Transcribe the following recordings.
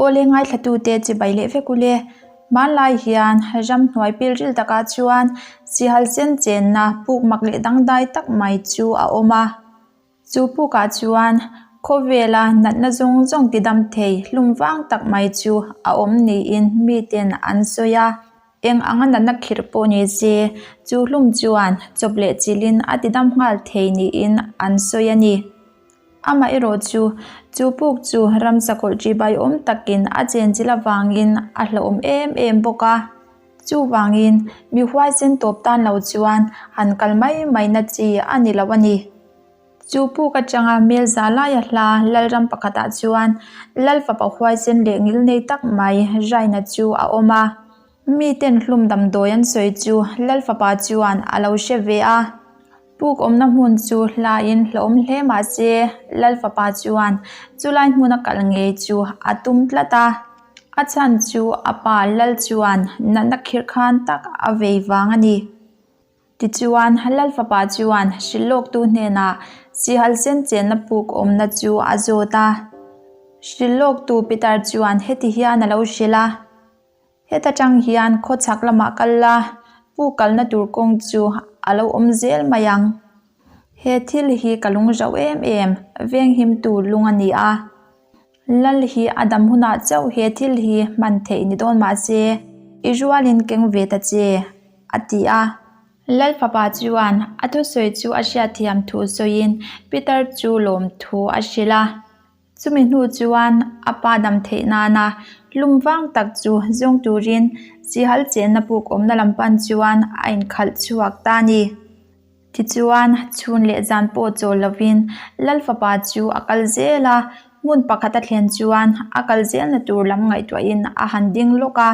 Awle ngaithlatute chibai leh vek ule. Hmanlai hian ramhnuai pilril takah chuan sihal sen chenna puk mak leh dangdai tak mai chu a awm a. Chu pukah chuan khawvela natna zawng zawng ti dam thei hlum vang tak mai chu a awm niin miten an sawi a. Eng anga natna khirh pawh ni se, chu hlum chuan chawp leh chilhin a ti dam nghal thei niin an sawi a ni. Amaherawh chu, chu puk chu ramsa kawlh ṭihbai awm takin a chenchilh avangin a hlauhawm em em bawk a. Chuvangin, mi huaisen tawp tan lo chuan han kal mai mai na chi a ni lo a ni. Chu puk atanga hmel za laia hla Lalram pakhatah chuan Lal fapa huaisen leh ngilnei tak mai Raina chu a awm a. Miten hlum damdawi an sawi chu Lal fapa chuan a lo hre ve a. Puk awmna hmun chu hlain hlauhawm hle mah se Lal fapa chuan chulai hmuna kal ngei chu a tum tlat a. A chhan chu a pa Lal chuan natna khirh khan tak a vei vang a ni. Tichuan, Lal fapa chuan hrilhlawktu hnenah sihal sen chenna puk awmna chu a zawt a. Hrilhlawktu Peter chuan heti hian a lo hrilh a, Heta tang hian khawchhak lamah kal la, puk kalna tur kawng chu a lo awm zel mai ang. He thil hi ka lung rauh em em, venghimtu lung a ni a. Lal hi a dam hunah chauh he thil hi hman theih ni dawn mah se, i rualin keng ve ta che, a ti a. Lal fapa chuan a thusawi chu a hriatthiam thu sawiin Peter chu lawm thu a hrilh a. Chumi hnu chuan a pa dam theih nana hlum vang tak chu zawng turin sihal chenna puk awmna lam pan chuan a inkhalh chhuak ta a ni. Tichuan, chhun leh zan pawh chawl lovin Lal fapa chu a kal zel a, hmun pakhat a thlen chuan a kal zelna tur lam ngaihtuahin a han ding lawk a.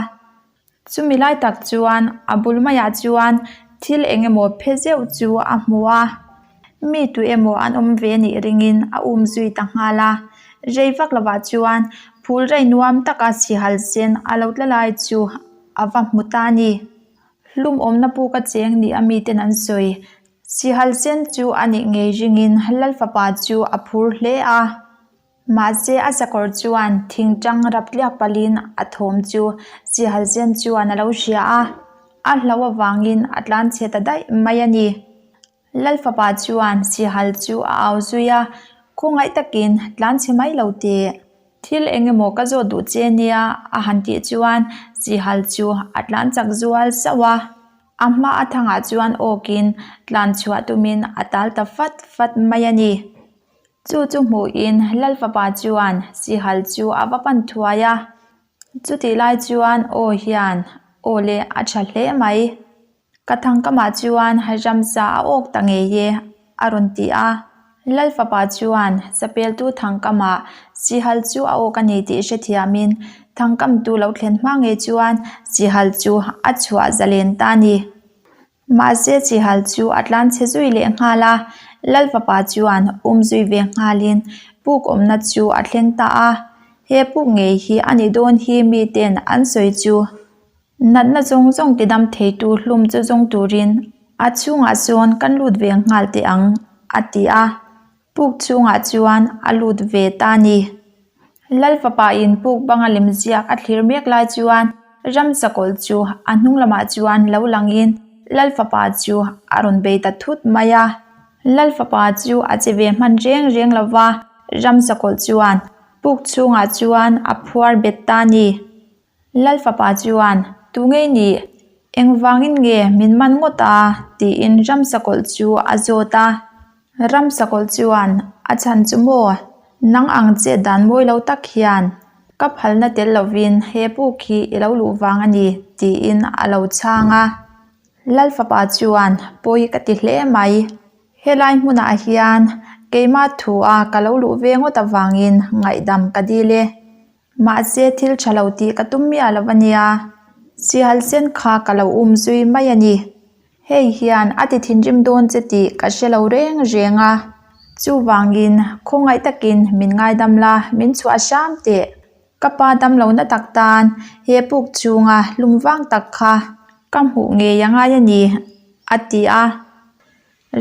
Chumi lai tak chuan a bul maiah chuan thil eng emaw phe zeuh chu a hmu a, mi tu emaw an awm ve nih ringin a um zui ta nghal a. Rei vak lovah chuan phul rei nuam taka sihal sen a lo tla lai chu a va hmu ta a ni. Hlum awmna puk a cheng ni a miten an sawi. Sihal sen chu a nih ngei ringin Lal fapa chu a phur hle a. Mahse a sakawr chuan thing tang rap tliak palhin a thawm chu Sihal sen chuan a lo hria a, a hlauh avangin a tlan chhe ta daih mai a ni. Lal fapa chuan sihal chu a au zui a, khawngaih takin tlan chhe mai lo teh. Thil eng emaw ka zawt duh che nia a han tih chuan sihal chu a tlan chak zual sauh a. A hma a thangah chuan awkin tlan chhuah tumin a tal ta fat fat mai a ni. Chu chu hmuhin Lal fapa chuan sihal chu a va pan thuai a. Chutih lai chuan aw hian aw le a tha hle mai. Ka thangkamah chuan ramsa a awk ta ngei e, a rawn ti a. Lal fapa chuan chapeltu thangkamah sihal chu a awk a ni tih hrethiamin thangkamtu lo thlen hma ngei chuan sihal chu a chhuah zalen ta a ni. Mahse sihal chu a tlan chhe zui leh nghal a, Lal fapa chuan um zui ve nghalin puk awmna chu a thleng ta a. He puk ngei hi a ni dawn hi miten an sawi chu. Natna zawng zawng ti dam theitu hlum chu zawng turin a chhungah sawn kan lut ve nghal teh ang, a ti a. Puk chhungah chuan a lut ve ta a ni. Lal fapa in puk banga lemziak a thlir mek lai chuan ramsakawlh chu a hnung lamah chuan lo langin Lal fapa chu a rawn bei ta thut mai a. Lal fapa chu a che ve hman reng reng lo va, ramsakawlh chuan puk chhungah chuan a phuar bet ta a ni. Lal fapa chuan, Tu ngei nih? Engvangin nge min man ngawt a? tiin Ramsakawlh chu a zawt a. Ramsakawlh chuan, A chhan chu maw? Nang ang che dan mawi lo tak hian ka phalna tel lovin he puk hi i lo luh vang a ni, tiin a lo chhang a. Lal fapa chuan, Pawi ka ti hle mai. Helai hmunah hian keimah thu a ka lo luh ve ngawt avangin ngaihdam ka dil e. Mahse thil tha lo tih ka tum miah lo a nia, sihal sen kha ka lo um zui mai a ni. Hei hian a ti thinrim dawn che tih ka hre lo reng reng a, chuvangin khawngaih takin min ngaidam la, min chhuah hram teh. Ka pa damlohna tak tan he puk chhunga hlum vang tak kha ka hmuh ngei a ngai a ni, a ti a.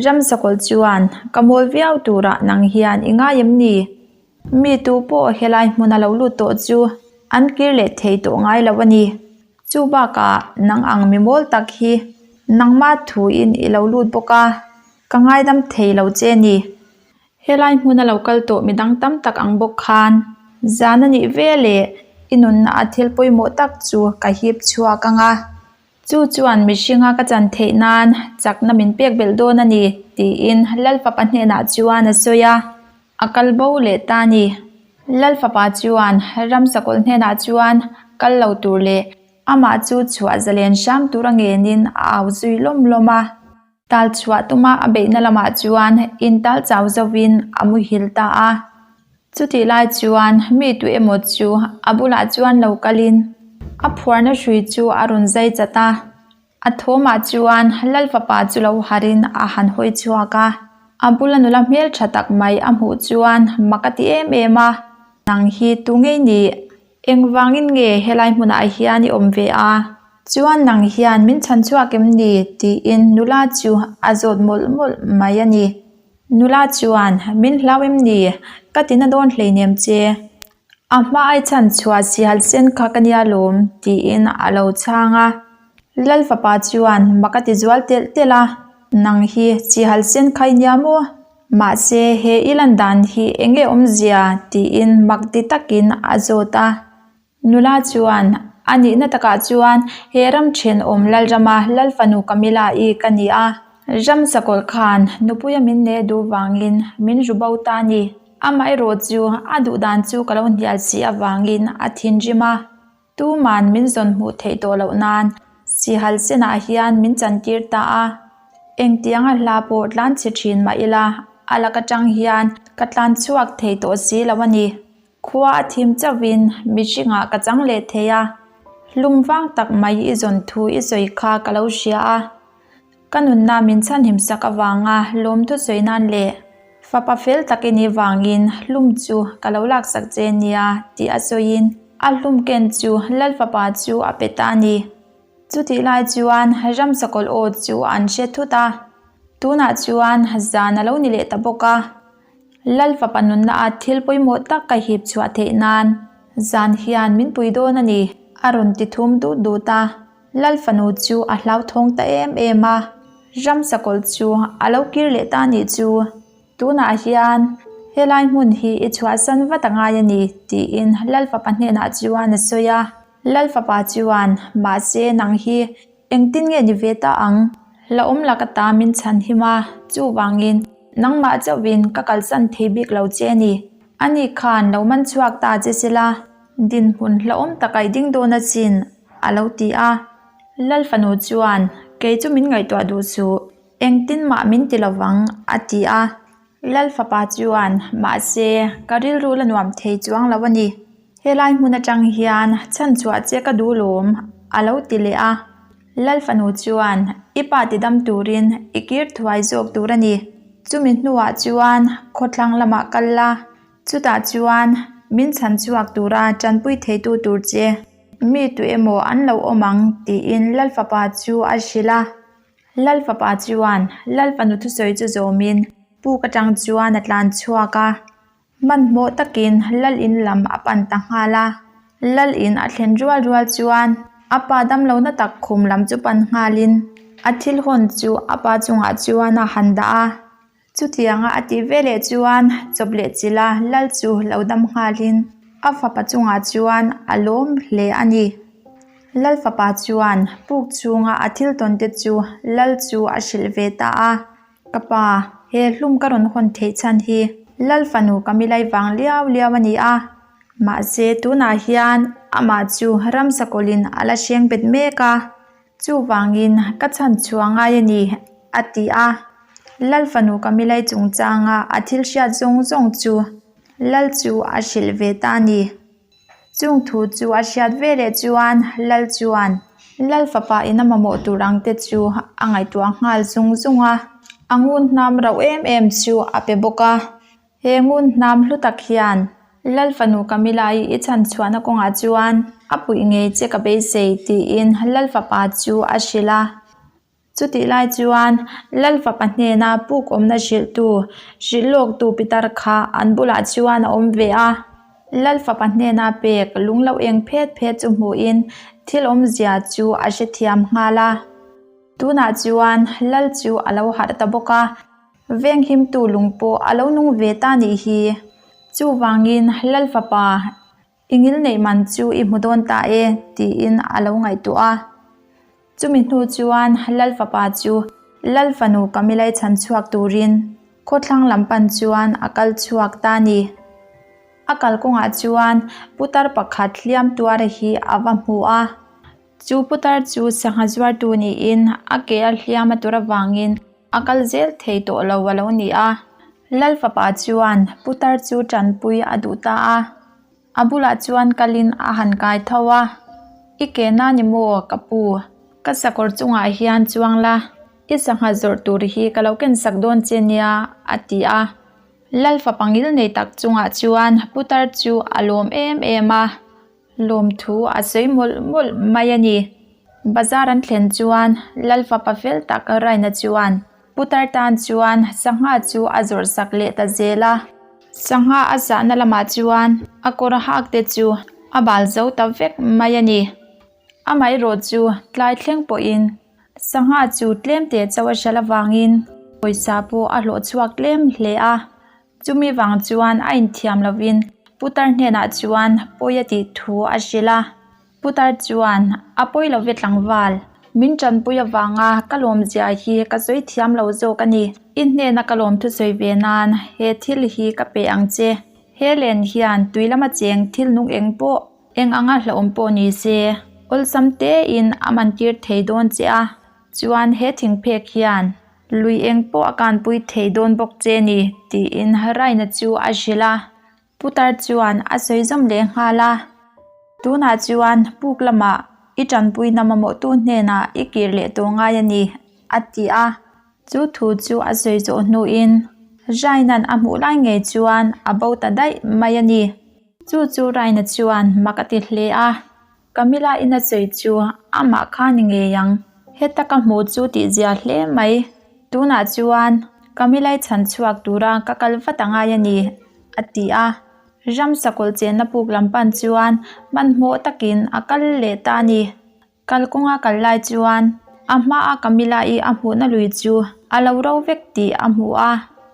Ramsakawlh chuan, Ka mawl viau turah nang hian i ngai em ni? Mi tu pawh helai hmun a lo lut tawh chu. An kir leh thei tawh ngai lo a ni. Chu bakah nang ang mi mawl tak hi nangmah thuin i lo lut bawk a, ka ngaidam thei lo che ni. Helai hmuna lo kal tawh midang tam tak ang bawk khan zan a nih ve leh i nunna a thil pawimawh tak chu ka hip chhuak ang a. Chu chuan mihringa ka chan theih nan chakna min pek belh dawn a ni, tiin Lalfapa hnenah chuan a sawi a, a kal bo leh ta a ni. Lalfapa chuan Ramsakawlh hnenah chuan kal lo tur leh amah chu chhuah zalen hram tur a ngenin a au zui lawm lawm a. Tal chhuah tuma a beihna lamah chuan intal chau zovin a muhil ta a. Chutih lai chuan mi tu emaw chu a bulah chuan lo kalin a phuarna hrui chu a rawn zai chat a. A thawmah chuan Lal fapa chu lo harin a han hawi chhuak a. A bula nula hmeltha tak mai a hmuh chuan mak a ti em em a, Nang hi tu ngei nih? Engvangin nge helai hmunah hian i awm ve a? Chuan nang hian min chhan chhuak em ni? tiin nula chu a zawt mawlh mawlh mai a ni. Nula chuan, Min hlau em ni? Ka ti na dawn hleinem che. A hma ai chhan chhuah sihal sen kha ka nia lawm, tiin a lo chhang a. Lal fapa chuan mak a ti zual telh telh a, Nang hi sihal sen kha i nia maw? Mahse, he i lan dan hi eng nge awmzia? tiin mak ti takin a zawt a. Nula chuan, A nihna takah chuan he ram thenawm Lalrama Lal fanu Camilla-i ka ni a. Ram sakawlh khan nupuia min neh duh vangin min ru bo ta a ni. Amaherawh chu a duh dan chu ka lo hnial si avangin a thinrim a. Tuman min zawn hmuh theih tawh loh nan sihal senah hian min chantir ta a, engtianga hla pawh tlan chhe thin mah ila a lak atang hian ka tlan chhuak thei tawh si lo a ni. Khua a thim chauhin mihringah ka chang leh thei a, hlum vang tak mai i zawn thu i sawi kha ka lo hria a. Ka nunna min chhanhim sak avanga lawmthu sawi nan leh fapa fel tak i nih vangin hlum chu ka lo laksak che nia tih a sawiin a hlum ken chu Lal fapa chu a pe ta a ni. Chutih lai chuan ramsakawlh aw chu an hre thut a, tunah chuan zan a lo ni leh ta bawk a. Lal fapa nunna a thil pawimawh tak ka hip chhuah theih nan zan hian min pui dawn a ni a rawn ti thum dut dut a. Lal fanu chu a hlauthawng ta em em a, ram sakawlh chu a lo kir leh ta nih chu. Tunah hian helai hmun hi i chhuahsan vat a ngai a ni, tiin Lal fapa hnenah chuan a sawi a. Lal fapa chuan, Mahse nang hi engtin nge ni ve ta ang? Hlauhawm lak ata min chhan him a, chuvangin nangmah chauhin ka kalsan thei bik lo che a ni. Ani khan lo man chhuak ta che sela, dinhmun hlauhawm tak a i ding dawn asin. A lo ti a. Lal fanu chuan, Kei chu min ngaihtuah duh suh, engtin mah min ti lo vang, a ti a. Lal fapa chuan, Mahse, ka rilru la nuam thei chuang lo a ni. Helai hmun atang hian chhan chhuah che ka duh lawm, a lo ti leh a. Lal fanu chuan, I pa ti dam turin i kir thuai zawk tur a ni. Chumi hnuah chuan khawthlang lamah kal la, chutah chuan min chhan chhuak tura tanpui theitu tur che. Mi tu emaw an lo awm ang tiin Lal fapa chu a hrilh a. Lal fapa chuan Lal fanu thusawi chu zawmin puk atang chuan a tlan chhuak a. Hmanhmawh takin Lal in lam a pan ta nghal a. Lal in a thlen rual rual chuan a pa damlohna tak khum lam chu pan nghalin a thil hawn chu a pa chungah chuan a han dah a. Chutianga a tih veleh chuan chawp leh chilh a lal chu lo dam nghalin a fapa chungah chuan a lawm hle a ni. Lal fapa chuan puk chhunga a thil tawn te chu lal chu a hrilh ve ta a, Ka pa, he hlum ka rawn hawn theih chhan hi lal fanu ka milai vang liau liau a ni a, mahse tunah hian amah chu ramsakawlhin a la hreng bet mek a. Chuvangin ka chhan chhuah ngai a ni, a ti a. Lal fanu Camilla-i chungchanga a thil hriat zawng zawng chu Lal chu a hrilh ve ta a ni. Chung thu chu a hriat veleh chuan Lal chuan Lal fapa in a mamawh tur ang te chu a ngaihtuah nghal zung zung a. A ngun hnam rauh em em chu a pe bawk a. He ngun hnam hlu tak hian Lal fanu Camilla-i i chhan chhuahna kawngah chuan a puih ngei che ka beisei tiin Lal fapa chu a hrilh a. Chutih lai chuan Lal fapa hnena puk awmna hrilhtu, hrilh lawktu pitar kha an bulah chuan a awm ve a. Lal fapa hnena pek lung lo eng phet phet chu hmuhin thil awmzia chu a hrethiam nghal a. Tunah chuan Lal chu a lo harh ta bawk a, venghimtu lung pawh a lo nung ve ta nih hi. Chuvangin Lal fapa I ngilneih man chu i hmu dawn ta e, tiin a lo ngaihtuah a. Chumi hnu chuan Lal fapa chu Lal fanu Kamilai chhan chhuak turin khawthlang lam pan chuan a kal chhuak ta a ni. A kalkawngah chuan putar pakhat hliam tuara hi a va hmu a. Chu putar chu sangha zuartu niin a ke a hliam a tur avangin a kal zel thei tawh lo a lo ni a. Lal fapa chuan putar chu tanpui a duh ta a, a bulah chuan kalin a han kai tho a, I ke na ni maw ka pu, ka sakawr chungah hian chuang la, i sangha zawrh tur hi ka lo ken sak dawn che nia a ti a. Lal fapa ngil nei tak chungah chuan putar chu a lawm em em a. Lawmthu a sawi mawlh mawlh mai a ni. Bazar an thlen chuan Lal fapa fel tak Raina chuan putar tan chuan sangha chu a zawrh sak leh ta zel a. Sangha a zahna lamah chuan a kawr hak te chu a bal zo ta vek mai a ni. Amaherawh chu tlai thleng pawhin sangha chu tlem teh chauh a hral avangin pawisa pawh a hlawh chhuak tlem hle a. Chumi vang chuan a inthiam lovin putar hnenah chuan pawi a tih thu a hrilh a. Putar chuan, A pawi lo ve tlangval, min tanpui avanga ka lawmzia hi ka sawi thiam lo zawk a ni. I hnena ka lawm thusawi ve nan he thil hi ka pe ang che. He len hian tui lama cheng thil nung eng pawh, eng anga hlauhawm pawh ni se, awlsam tein a mantir thei dawn che a. Chuan he thingphek hian Lui eng pawh a kanpui thei dawn bawk che ni, tiin Raina chu a hrilh a. Putar chuan a sawi zawm leh nghal a. Tunah chuan puk lamah i tanpuina mamawhtu hnenah i kir leh tawh ngai a ni, a ti a. Chu thu chu a sawi zawh hnuin Raina'n a hmuh lai ngei chuan a bo ta daih mai a ni. Chu chu Raina chuan mak a ti hle a. Camilla in a sawi chu amah kha ni ngei ang. Heta ka hmuh chu tih zia hle mai. Tunah chuan Camilla i chhan chhuak tura ka kal vat a ngai a ni, a ti a. Ram sakawlh chenna puk lam pan chuan hmanhmawh takin a kal leh ta a ni. Kalkawnga kal lai chuan a hmaa Camilla i a hmuhna lui chu a lo ro vek tih a hmu a.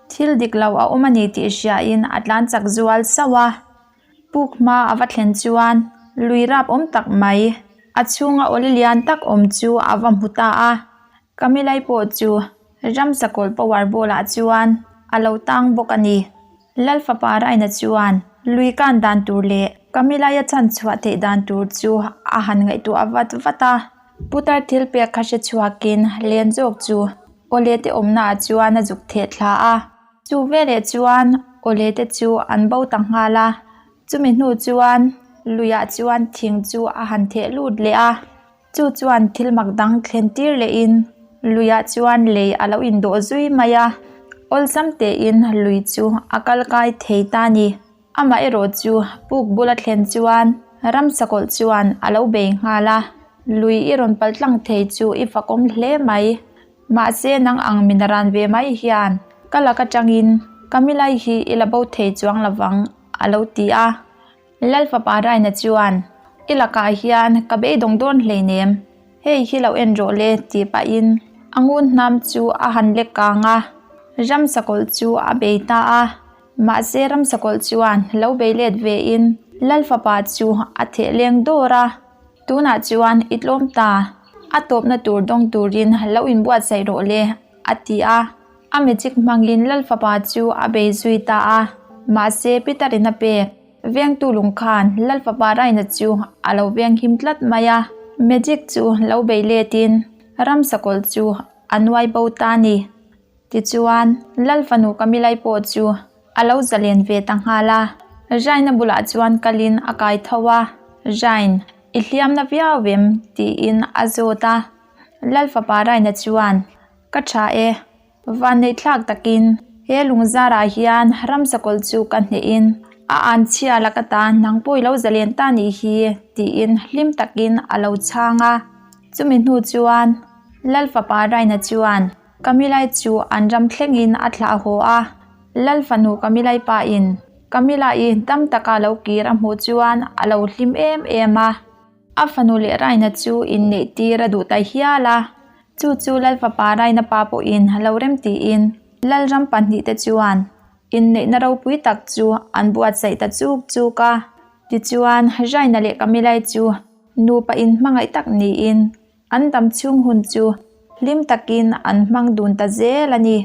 Thil dik lo a awm a ni tih hriain a tlan chak zual sauh a. Puk hma a va thlen chuan lui rap awm tak mai, a chhunga awle lian tak awm chu a va hmu ta a. Kamilai pawh chu ramsakawlh power ball ah chuan a lo tang bawk a ni. Lal fapa Raina chuan lui kan dan tur leh Kamilaia chhan chhuah theih dan tur chu a han ngaihtuah vat vat a. Putar thil pek kha hre chhuakin len zawk chu awle te awmna ah chuan a zuk theh thla a. Chu veleh chuan awle te chu an bo ta nghal a, chumi hnu chuan luiah chuan thing chu a han theh lut leh a, chu chuan thil mak dang thlen tir lehin luiah chuan lei a lo indawh zui mai a, awlsam tein lui chu a kal kai thei ta a ni. Amaherawh chu puk bula thlen chuan ramsakawlh chuan a lo bei nghal a, lui i rawn pal tlang thei chu i fakawm hle mai. Mahse nang ang min ran ve mai hian ka lak atangin ka milai hi i la bo thei chuang lovang a lo ti a. Lal fapa Raina chuan i lakah hian ka beidawng dawn hleinem, hei hi lo en rawh le tih pahin a ngun hnam chu a han lek kang a, ramsakawlh chu a bei ta a. Mahse ramsakawlh chuan lo bei let vein Lal fapa chu a theh leng dawr a. Tunah chuan i tlawm ta, a tawpna tur dawng turin lo inbuatsaih rawh le, a ti a. A magic hmangin Lal fapa chu a bei zui ta a. Mahse Peter-in a pek vengtu lung khan Lal fapa Raina chu a lo veng him tlat mai a. Magic chu lo bei letin ramsakawlh chu a nuai bo ta a ni. Tichuan, Lal fanu Kamilai pawh chu a lo zalen ve ta nghal a. Raina bulah chuan kalin a kai tho a, Rain, i hliamna viau em? tiin a zawt a. Lal fapa Raina chuan, Ka tha e, vanneihthlak takin he lungzarah hian ramsakawlh chu ka hnehin a anchhia laka ta nang pawh i lo zalen ta nih hi, tiin hlim takin a lo chhang a. Chumi hnu chuan Lal fapa Raina chuan, Kamilai chu an ram thlengin a thlah haw a, Lal fanu Kamilai pain. Camilla-i dam taka lo kir a hmuh chuan a lo hlim em em a. A fanu leh Raina chu inneih tir a duh ta hial a, chu chu Lalfapa Raina pa pawhin a lo rem tiin Lalram pahnihte chuan inneihna ropui tak chu an buatsaih ta chuk chuk a. Tichuan, Raina leh Camilla-i chu nupa inhmangaih tak niin an dam chhung hun chu hlim takin an hmang dun ta zel a ni.